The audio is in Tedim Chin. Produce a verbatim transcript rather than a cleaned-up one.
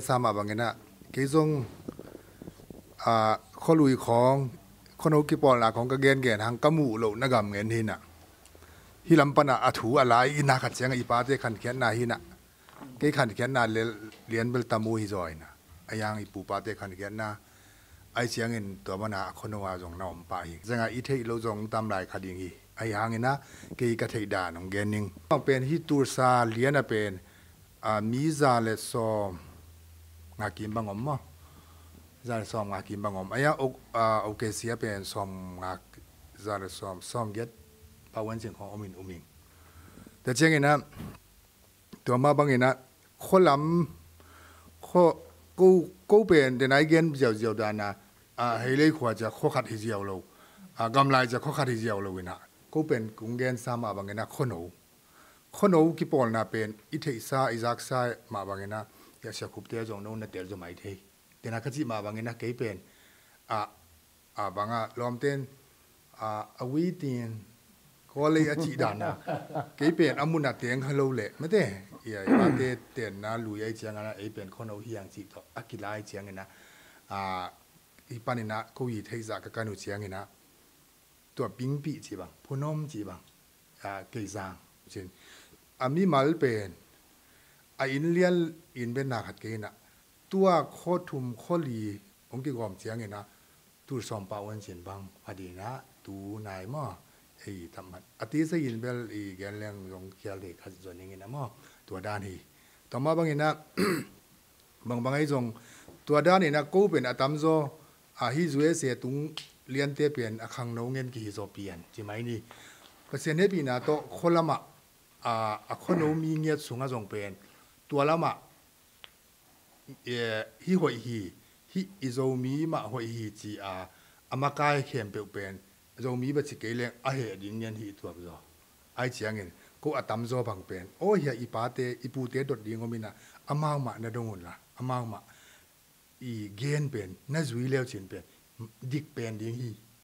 Sa mah bangin ah kei zong, ah, khualui khawng, khuano kipawlna khawng ka gengen hang ka muh loh na gam ngen hi nah. Hih lam pan ah a thu a lai i na khat ciangah i pate khankhiatna hi nah. Kei khankhiatna lian bel tam uh hi zaw hi nah. Ahi hang i pupate khankhiatna, ahi ciangin tua mana a khuano ah zong na om pah hi. Zanga i theih loh zong tam lai kha ding hi. Ahi hangin ah kei ka theih dan hong gen ning. Pen hih Tulsa lian ah pen, ah, mi za le sawm nga kim bang om maw? Za le sawm nga kim bang om. Ahi a, ah, O K C ah pen sawm nga, za le sawm, sawm giat pah wan cin khawng om in um ing. Tua ciangin ah, tua mah bangin ah, khua lam, khua, ko, ko pen, den ai gen ziauziau dan ah, ah, Heilei khua ciah khua khat hi ziau lo, ah, Gamlai ciah khua khat hi ziau lo in ah, ko pen kong gensa mah bangin ah khuano. Khuano kipawlna pen, i theihsa, i zaksa mah bangin ah, ya Sia Khup te zong no na tel zaw mai thei. Den a ka cih mah bangin ah kei pen, ah, ah, bangah lawmten, ah, a waiting, Kawlei a cih dan ah. Kei pen a mun ah teng kha lo leh, mate, i a, i pate tenna lui ahi ciangin ah, ei pen khuano hi hang cih tawh, a kilai ciangin ah, ah, i panin ah, ko i theihzah ka kan uh ciangin ah, tua Pingpih cih bang, Phunom cih bang, ah, Keizang cin. A mimal pen, a inn lian inn benna khat kei in ah, tua khua thum khua li hong kigawm ciangin ah, tul sawm pah wan cin bang, a ding ah, tu nai maw, ei tam mat. A tisa in bel i gen leng zong khial thei khat zaw ning in ah maw, tua dan hi. Tua mah bangin ah, bangbang ahi zong, tua dan in ah ko pen a tamzaw, ah, hih U S A tung liante pen a khangno ngen kihi zaw pian, ci mai ni. Pasian hehpihna tawh khua lamah, ah, a khuano mi ngiat sungah zong pen, tua lamah, eh, hih hoih hi, hih i Zomi mah hoih hi ci a, a makai khempeuh pen, Zomi bek ci kei leng a heh ding ngen hi tuak zaw. Ahi ciangin, ko a tamzaw bang pen, aw hia i pate, i pute dot ding om in ah, amau mah na dong un la, amau mah i gen pen, na zui leu cin pen, dik pen ding hi,